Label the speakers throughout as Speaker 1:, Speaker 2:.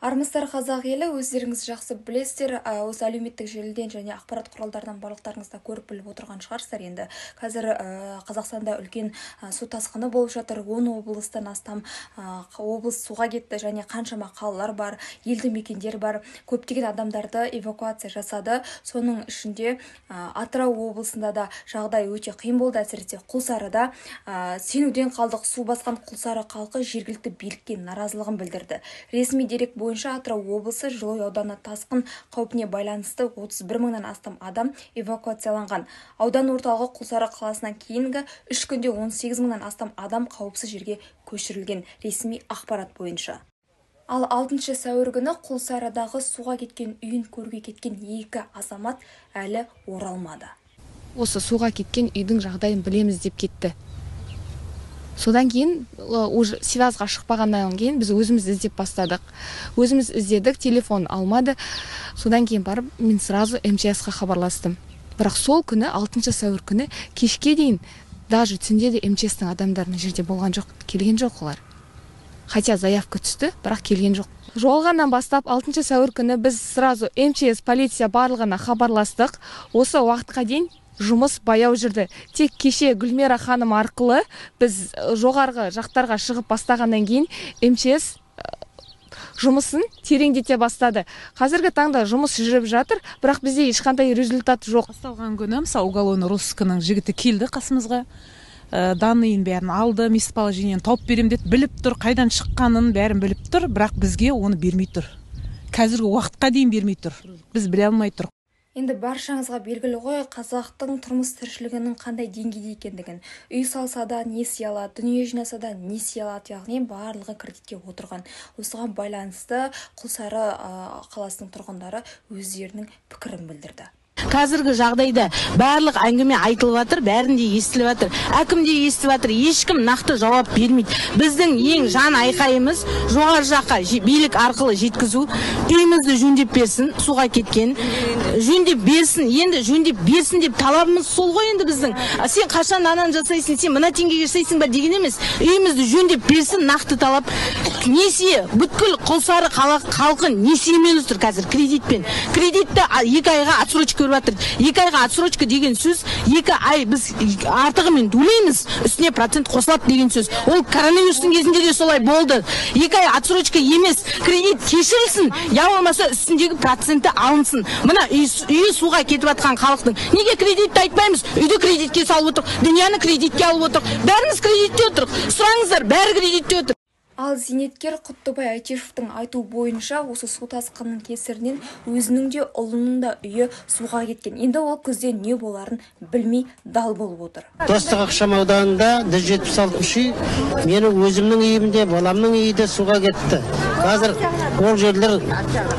Speaker 1: Армысыздар, қазақ елі! Өздеріңіз жақсы білесіздер, осы әлеуметтік желіден және ақпарат құралдарынан барлықтарыңыз да көріп, біліп отырған шығарсыздар. Енді қазір Қазақстанда үлкен су тасқыны болып жатыр. 10 облыстан астам облыс суға кетті және қаншама қалалар бар, елді мекендер бар. Көптеген адамдарды эвакуация жасады. Соның ішінде Атырау облысында да жағдай өте қиын болды, әсіресе Құлсарыда. Сенуден қалдық. Су басқан Құлсары халқы жергілікті билікке наразылығын білдірді. Ресми дерек бойынша, Атырау облысы Жылыой ауданы тасқын қаупіне байланысты 31 мыңнан астам адам эвакуацияланған. Аудан орталығы Құлсары қаласынан кейінгі 3 күнде 18 мыңнан астам адам қауіпсіз жерге көшірілген, ресми ақпарат бойынша. Ал 6 сәуір күні Құлсарыдағы суға кеткен үйін көруге кеткен екі азамат әлі оралмады.
Speaker 2: Осы суға кеткен үйдің жағдайын білеміз деп кетті. Содан кейін уже связьға шықпағаннан кейін біз өзіміз іздеп бастадық. Өзіміз іздедік, телефон алмады. Содан кейін барып мен сразу МЧС-қа хабарластым. Бірақ сол күні, 6 сәуір күні кешке дейін, даже түнде де МЧС-тің адамдары мына жерде болған жоқ, келген жоқ олар. Хотя заявка түсті, бірақ келген жоқ. Жоғалғаннан бастап 6 сәуір күні біз сразу МЧС, полиция, барлығына хабарластық. Осы уақытқа дейін жұмыс баяу жүрді. Тек кеше Гүлмира ханым арқылы біз жоғарғы жақтарға шығып бастағаннан кейін МЧС жұмысын тереңдете бастады. Қазіргі таңда жұмыс жүріп жатыр, бірақ бізде ешқандай результат жоқ.
Speaker 3: Басталған күні, мысалы, уголовный розыскінің жігіті келді қасымызға, данныйын бәрін алды, местоположениені тауып беремін деді, біліп тұр, қайдан шыққанын бәрін біліп тұр, бірақ бізге оны бермей тұр. Қазіргі уақытқа дейін бермей тұр. Біз біле алмай тұр.
Speaker 1: Енді баршаңызға белгілі ғой қазақтың тұрмыс тіршілігінің қандай деңгейде екендігін. Үй салса да несие алады, дүние жинаса да несие алады, яғни барлығы кредитке отырған. Осыған байланысты Құлсары қаласының тұрғындары өздерінің пікірін білдірді.
Speaker 4: Қазіргі жағдайда барлық әңгіме айтылып жатыр, бәрінде естіліп жатыр, әкім де естіп жатыр, ешкім нақты жауап бермейді. Біздің ең жан айқайымыз жоғары жаққа билік арқылы жеткізу: үйімізді жөндеп берсін, суға кеткен жөндеп берсін. Енді жөндеп берсін деп талабымыз сол ғой енді біздің. А сен қашан ананы жасайсың, сен мына теңгеге жасайсың ба деген емес, үйімізді жөндеп берсін, нақты талап. Несие, бүткіл Құлсары қала халқы несиемен отыр қазір, кредитпен. Кредитті 2 айға отсрочка беріп жатыр. 2 айға отсрочка деген сөз, 2 ай біз артығымен төлейміз, үстіне процент қосылады деген сөз. Ол коронавирустың кезінде де солай болды. 2 ай отсрочка емес, кредит кешірілсін, я болмаса үстіндегі проценті алынсын. Мына үйі суға кетіп жатқан халықтың неге кредитті айтпаймыз? Үйді кредитке салып отырық, дүнияны кредитке алып отырық, бәріміз кредитте отырық. Сұраңыздар, бәрі кредитте отыр.
Speaker 1: Ал зейнеткер Құттыбай Айтешовтің айтуы бойынша, осы су тасқынының кесірінен өзінің де, ұлының да үйі суға кеткен. Енді ол күзде не боларын білмей дал болып отыр.
Speaker 5: Достық ықшам ауданында 176-үй, менің өзімнің үйім де, баламның үйі де суға кетті. Қазір ол жерлер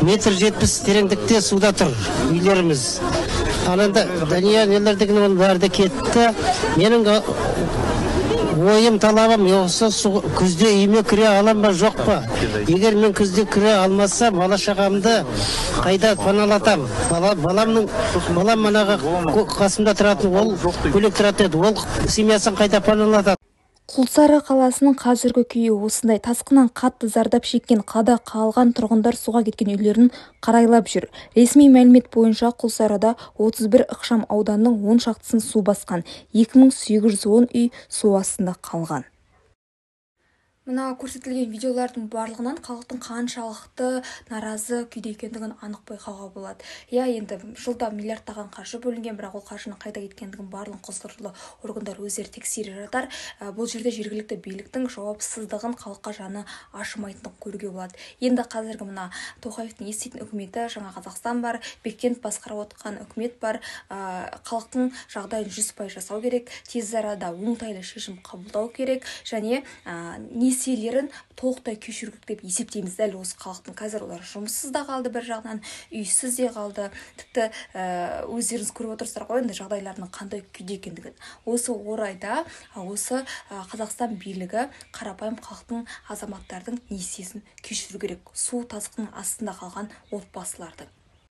Speaker 5: метр жетпіс тереңдікте суда тұр үйлеріміз. Ал енді дүние нелер деген, оның бәрі де кетті. Менің ойым, талабым осы: күзде үйіме кіре алам ба, жоқ па? Егер мен күзде кіре алмасам, бала шағамды қайда паналатам? Баламның, балам манағы қасымда тұратын, ол бөлек тұратын еді, ол семьясын қайда паналатады?
Speaker 1: Құлсары қаласының қазіргі күйі осындай. Тасқыннан қатты зардап шеккен қалада қалған тұрғындар суға кеткен үйлерін қарайлап жүр. Ресми мәлімет бойынша, Құлсарыда 31 ықшам ауданның 10 шақтысын су басқан. 2810 үй су астында қалған. Мына көрсетілген видеолардың барлығынан халықтың қаншалықты наразы күйде екендігін анық байқауға болады. Иә, енді жылда миллиардтаған қаржы бөлінген, бірақ ол қаржының қайда кеткендігін барлығын құзырлы органдар өздері тексере жатар. Бұл жерде жергілікті биліктің жауапсыздығын, халыққа жаны ашымайтындығын көруге болады. Енді қазіргі мына Тоқаевтың еститін үкіметі, Жаңа Қазақстан бар, Бектенов басқарып отқан үкімет бар, халықтың жағдайын 100% жасау керек, тез арада оңтайлы шешім қабылдау керек және несиелерін толықтай кешіру керек деп есептейміз дәл осы халықтың. Қазір олар жұмыссыз да қалды, бір жағынан үйсіз де қалды. Тіпті өздеріңіз көріп отырсыздар ғой енді жағдайларының қандай күйде екендігін. Осы орайда осы Қазақстан билігі қарапайым халықтың, азаматтардың несиесін кешіру керек, су тасқынының астында қалған отбасылардың.